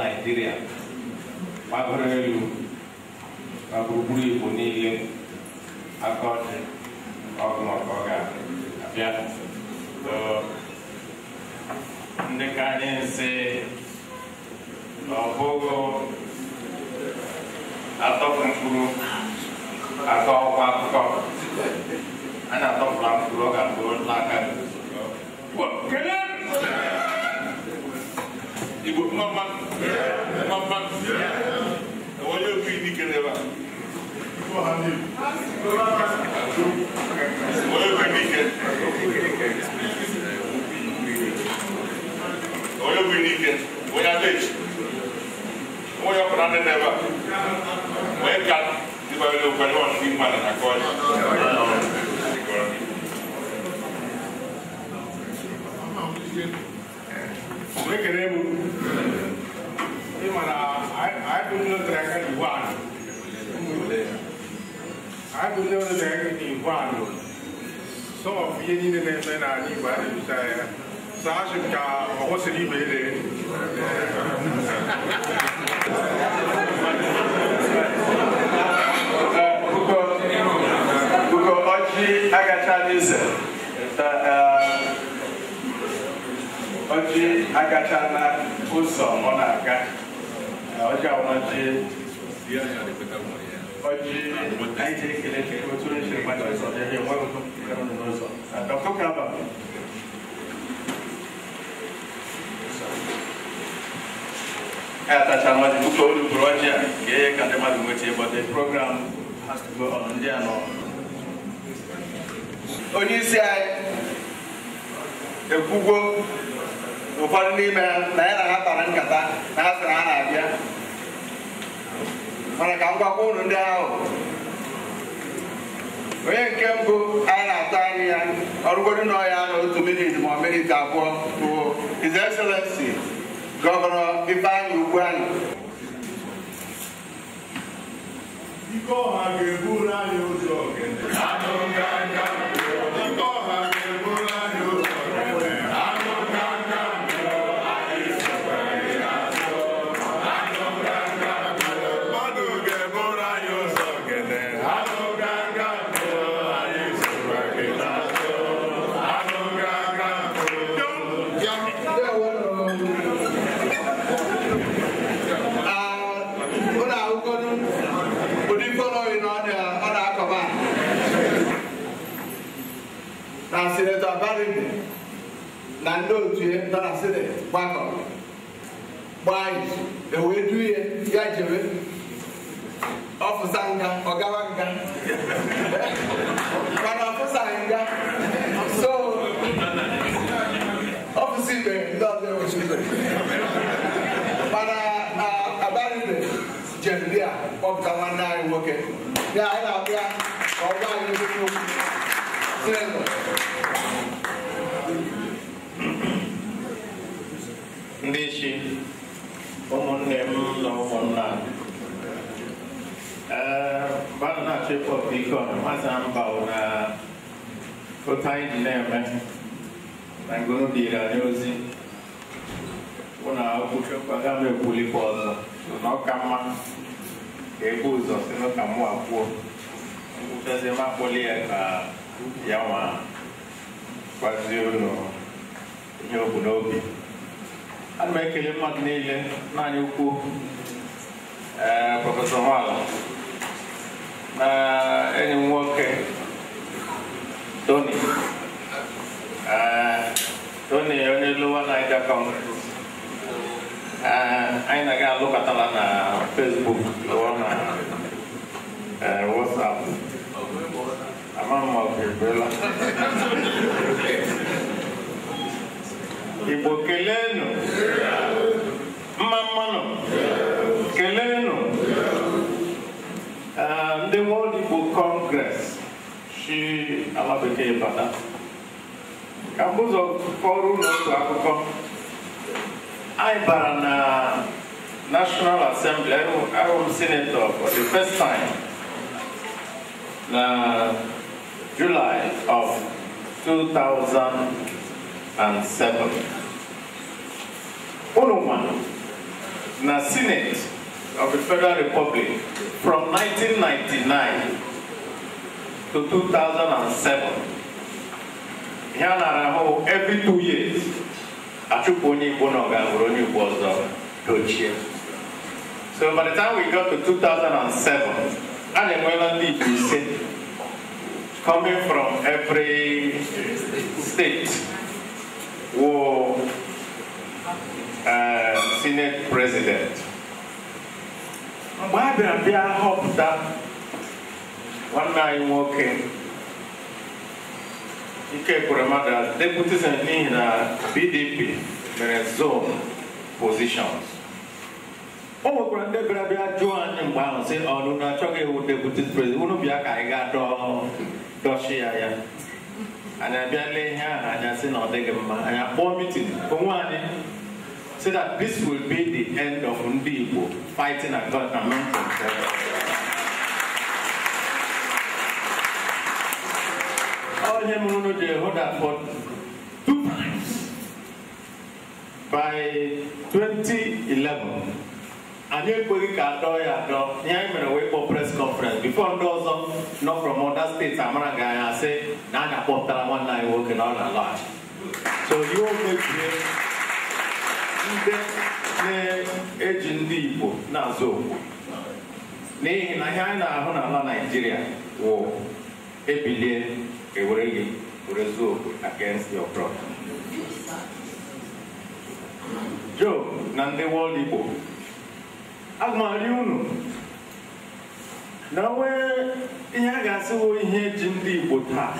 Nigeria gbagoro elu na gburugburu Igbo niile aka ọchị ọgụ maka ọ ga-abịa. Ndị ka anyị nsị na ọ bụghị atọpụ mkpụrụ aka ọkwa akụkọ anyị atọpụla mkpụrụ ọ ga-abụ n'aka. Igbo mama mama onye okwu ike n'ebe a onye okwu ike onye okwu ike onye adechi onye ọkụna ndị n'ebe a onye ka dịbara okwu anyị ọnụ ndị mmadụ na aka ọjị. Ekele m ị mara anyị bụ ndị nọtere aka n'igwe anụ anyị bụ ndị nọtere aka n'igwe anụ some of ihe niile na-eme n'ala Igbo a na-ebusa ya so asị m ka ọ kwụsịrị ime ele. Bụko ọjị agachala eze ọjị agachala ụzọ ọ na-aga ọjị awụnọjị ọjị anyị ji ekele Chukwu otu onye siri gbata ọsọ n'ebe enweghị n'ụzọ. Dr. Kaba atachara ọjị bụka olu buru ọjị a ga-enye ka ndị mmadụ nweta, but the program has to go on. Ndị a nọ onye isi anyị ekwugwo ụfọdụ n'ime ha na ya na ha kpara nkata na ha sịrị ha na-abịa, mana ka m gwakwa unu ndị ahụ onye nke mbụ anyị na-atụ anya ya ọrụgodu na ọya na 1 minute ma minute 2 bụ His Excellency Gọvanọ Ifeanyi Ugwuanyi. Ike ọha ga-eburu anyị ụzọ ogene. Ike ọha ga-eburu anyị ụzọ ogene. Mmadụ ga-eburu anyị ụzọ ogene. Ụlọ akwụkwọ ụdị fọlọghị na ọ na-akọba na Sinetọ Abaribe na ndị otu ya nọ na Sineti gbakọ gbaa izu ewee du ya ya jebe ọfụsa nga ọ gawa nga mana ọfụsaghị nga so ọfụsa ikpe ndị ọzọ enwechigo mana na Abaribe jere ndị a kpọpụta nwanne anyị nwoke ya anyị na-abịa ka ọ gwa anyị okwu. Sinetọ ndị isi ụmụnne m na ụmụnna ee mmadụ na-achọ ịkpọpụ ike ọnụ masị mba na otu anyị ji na-eme na ngonu dịrị anyị ozi bụ na okwuchukwu aga m ekwulikwa ọzọ na ọ ka mma ka ebu ụzọ si n'ụka mụ akwuo nkwuchazie m akpọli ya ka ya nwa gwazie unu ihe o bu n'obi. Ana m ekele mmadụ niile naanị ukwu Prọfesọ Nwala na enyi m nwoke Tony Tony onye Lower Niger Congress. Anyị na-aga alụkọtala na Facebook lụọ na WhatsApp ama m ma ọ ga-ekwela. Igbo kelenu mma mmanụ kelenu. Ndị World Igbo Congress Congress si ala bekee bata. Ka m ụzọ kọrọ unu otu akụkọ. Anyị bara na National Assembly, ahụ m senator for the first time na July of 2007. Unu ma na Senate of the Federal Republic from 1999 to 2007. Ihe a nara ahụ every 2 years, achụpụ onye Igbo na ọ ga-abụrụ onye Igbo ọzọ dochie. So by the time we got to 2007, a na-enwela ndị Igbo 5 coming from every state wụ Senate President. Mgbe a bịara bịa họpụta nwanne anyị nwoke Ike Ekweremadu as Deputy Senate n'ihi na PDP mere zone positions. O nwekwara ndị bịara bịa jụọ anyị mgbe ahụ sị ọnụ na achọghị iwu Deputy President, unu bịa ka anyị gaa dọchi ya ya. Anyị abịa lee ihe ahụ anya sị na ọ dịghị mma, anyị akpọọ meeting onwe anyị so that this will be the end of ndị Igbo fighting among themselves. Onye mụrụ unu ji hụ that for 2 times by 2011 anyị ekweghị ka adọ ya adọ. Ihe anyị mere wee kpọọ press conference before ndị ọzọ nọ from other states amara ga anyị asị na anyị akpọpụtara nwanne anyị nwoke na ọ na-alọghachi. So you mebie ndị na-eji ndị Igbo na-azụ okwu n'ihi na ihe anyị na-ahụ n'ala Naịjirịa wụ ebilie ewere gị were zuo okwu against your brother. Joe na ndị World Igbo, aga m arịọ unu na nwee ihe a ga-asị wụ ihe ji ndị Igbo taa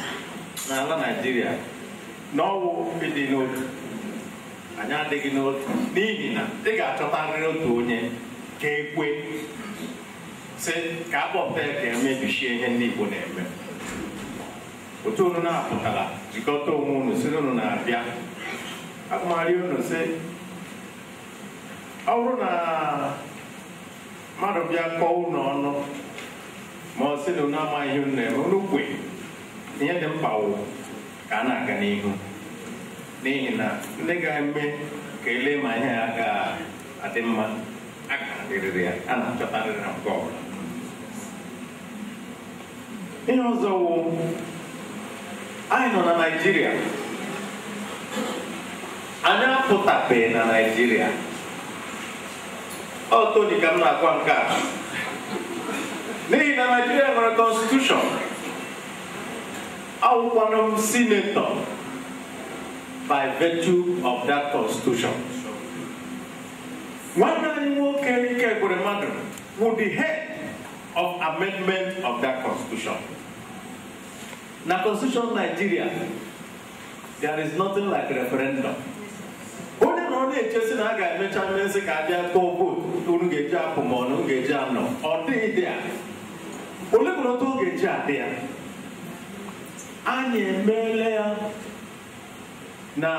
n'ala Naịjirịa na ọwụ ịdị n'otu. Anyị adịghị n'otu n'ihi na ị ga-achọtarịrị otu onye ka ekwe sị ka a kpọpụta ya ka emebichie ihe ndị Igbo na-eme. Otu unu na-apụtara jikọta onwe unu si unu na-abịa. Aga m arịọ unu sị ọ bụrụ na mmadụ bịa kọọ unu ọnụ ma ọ sị na unu amaghị ihe unu na-eme, unu kwe. Ihe dị mkpa wụ ka a na-aga n'ihu n'ihi na ndị ga-eme ka ele ma ihe ya ga-adị mma a ga-adịrịrị ya, a na-achọtarịrị na nke ọbụla. Ihe ọzọ wụ anyị nọ na Naịjirịa, anyị apụtabeghị na Naịjirịa. Ọ Tony ka m na-agwa nke a n'ihi na Naịjirịa nwere constitution. Awụkwanụ m senator by virtue of that constitution. Nwanne anyị nwoke Ike Ekweremadu wụ the head of amendment of that constitution. Na constitution Nigeria, there is nothing like referendum. Onye na ọ na-echesi na a ga-emecha mmezi ka abịa tụọ vootu unu ga-eji apụ ma ọ na unu ga-eji anọ, ọ dịghị dị ya. Ole bụrụ otu ọ ga-eji adị ya? Anyị emeela ya na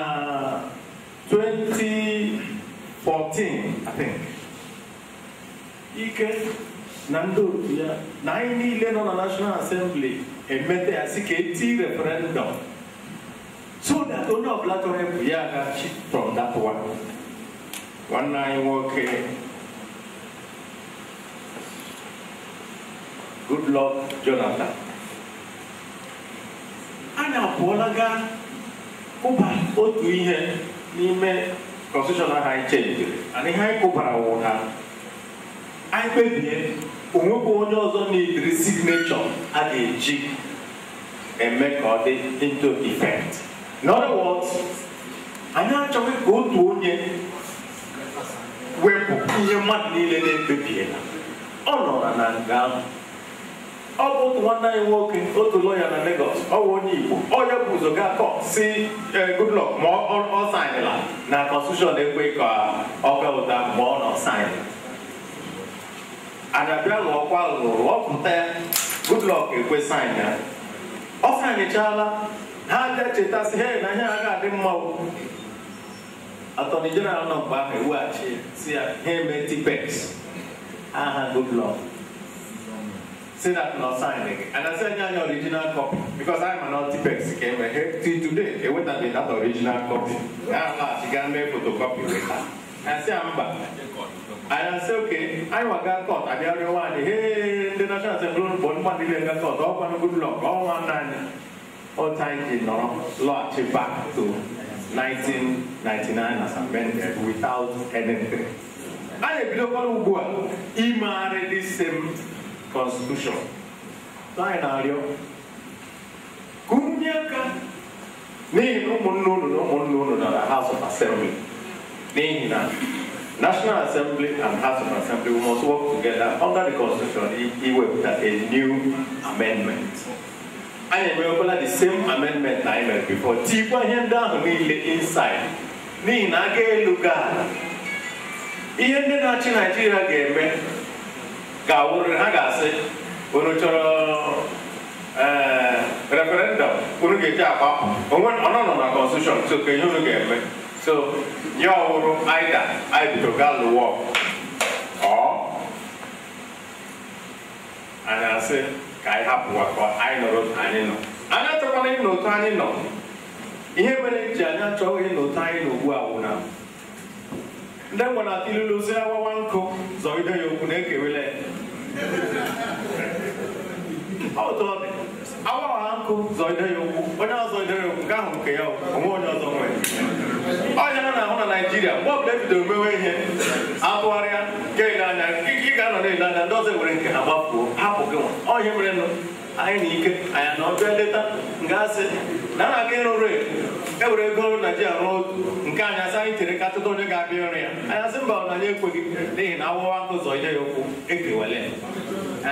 2014, I think. Ike na ndị otu ya na anyị niile nọ na National Assembly emete ya sị ka eti referendum so that onye ọbụla chọrọ ịpụ ya agachi from that one. Nwanne anyị nwoke Goodluck Jonathan, anyị apụọla gaa kụba otu ihe n'ime constitution ahụ anyị chenjiri, and ihe anyị kụbara wụ na anyị kpebie onwekwa onye ọzọ na-ediri signature a ga-eji eme ka ọ dị into effect. In other words, anyị achọghị ka otu onye wepụ ihe mmadụ niile na-ekpebiela. Ọ nọrọ na nga ahụ. Ọ bụ otu nwanne anyị nwoke, otu lọya na Lagos, ọ bụ onye Igbo, ọ ya bụ ụzọ gaa kọt si Goodluck ma ọ saịnịla na constitution ekwe ka ọ gaa ụta ma ọ nọ saịnị. Anyị abịa ghọọkwa ghọrọ ọ pụta ya Goodluck ekwe sign ya. Ọ signchala ha bịa chetasị he na ihe a ga-adị mma. Attorney General nọ mgbe ahụ eweghachi si ya ha eme tipex aha Goodluck say that no sign again. And I said your original copy because I'm an anti-pex came here till today. They waited that original copy. Now she can make photocopy with her. I say I'm back. And I say okay, I will get caught. I the one. Hey, the National Assembly 1 million got caught. All one good luck. All 1 9. All time in no law back to 1999 as amended without anything. I have been this same constitution. Anyị na-arịọ ka unu nye aka n'ihi na ụmụnne unu na ụmụnne unu nọ na House of Assembly, n'ihi na National Assembly and House of Assembly we must work together under the constitution iwepụta a new amendment. Anyị emewekwala the same amendment na anyị mere before, tikwa ihe ndị ahụ niile inside, n'ihi na aga elu ga ala. Ihe ndị na-achị Naijiria ga-eme ga-awụrịrị ha ga-asị unu chọrọ referendum unu ga-eji agbapụ onwe ọ nọ na constitution, so ka ihe unu ga-eme so ya ọwụrụ either anyị bido gaa lụwa ọ anyị asị ka anyị hapụwa ka anyị nọrọ otu anyị nọ. Anyị achọkwana ịnọ otu anyị nọ. Ihe mere ji anyị achọghị ịnọ otu anyị nọ ugbu a wụ na ndị ngwa na-atụ ilulu si awawa nkụ zọgide ya okwu na-ekewele otu ọ dị awawa nkụ zọgide ya okwu onye ọzọ zọgide ya okwu nke ahụ nke ya onwe onye ọzọ nwere ọnya ha na-ahụ na Naijiria mgbe ọbụla ebidoro mewe ihe atụgharịa ga-ele anya ị ga-anọ na-ele anya ndị ọzọ were nke ha gbafuo hapụ gị nwa ọhịa mere nụ anyị na ike anyị na ọbịa leta nga asị na na-aga ịrụ ree ewere ego Naijiria rụọ otu nke anyị asị anyị chere ka chọta onye ga-abịa ọrụ ya anyị asị mba na anyị ekweghị n'ihi na awụwa nkụ zọ ije ya okwu ekewele anyị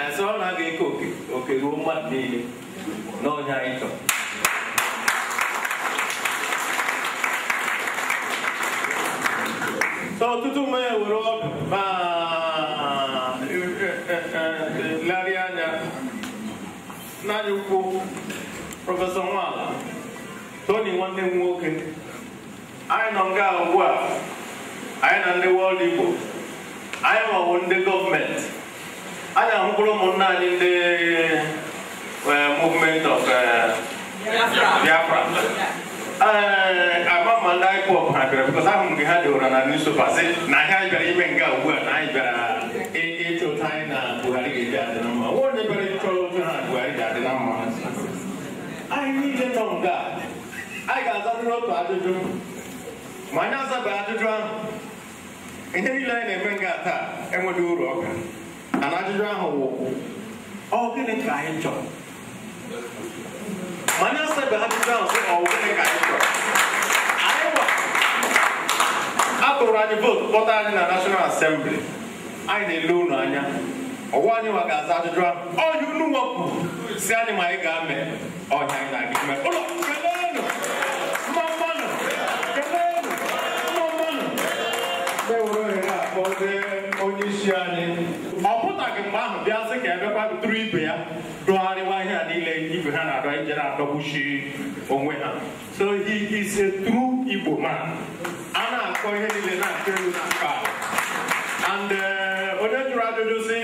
asị ọ na-aga eke oke oke ruo mmadụ niile na onye anyị chọrọ. So ọtụtụ mmanya were ọdụ ma legharịa anya n'anya ukwu Prọfesọ Nwala Tony nwanne m nwoke anyị nọ nga ugbu a anyị na ndị World Igbo anyị nwawo ndị gọọmenti anyị ahụkwara ụmụnna anyị ndị movement of Biafra. Ama ma ndị IPOB ha bịara because ahụ mgbe ha dị ụra na newspaper sị na anyị bịara ime nga ugbu a na anyị bịara ịchọ otu anyị na Buhari ga-eji adị na mma. Onye bịara ịchọ otu ha na Buhari ga-adị na mma. Anyị niile nọ nga anyị ga-azarịrị otu ajụjụ ma anyị azabeghị ajụjụ ahụ ihe niile anyị na-eme nga taa enweghị uru ọ gara. Ana ajụjụ ahụ wụ ọ gịnị ka anyị chọrọ? Ma anyị azabeghị ajụjụ ahụ sị ọ gịnị ka anyị chọrọ? Anyị nwa atụrụ anyị vootu kpọta anyị na National Assembly anyị na-ele unu anya ọgwa anyị nwa ga-aza ajụjụ ahụ ọhịa unu nwa kwuru si anyị ma anyị ga-ame ọhịa anyị na-aga ime ụlọ keleenụ mma mmanụ keleenụ mma mmanụ. Ewere ohere a kpọzie onye isi anyị ọ pụtaghị mgbe ahụ bịa sị ka ebekwa tụrụ ibe ya dụgharịwa ihe a niile ibe ha na-adọ ije na-adọgbuchi onwe ha. So he is a true Igbo man. A na-akọ ihe niile na-akọ elu na-akọ ala. And onye jụrụ ajụjụ sị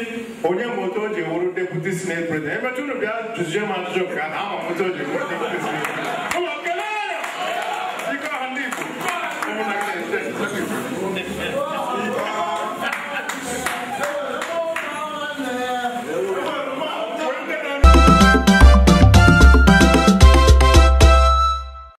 onye ma otu o ji wụrụ deputy senate president emecha unu bịa jụzie m ajụjụ nke ahụ ama m otu o ji wụrụ deputy senate president.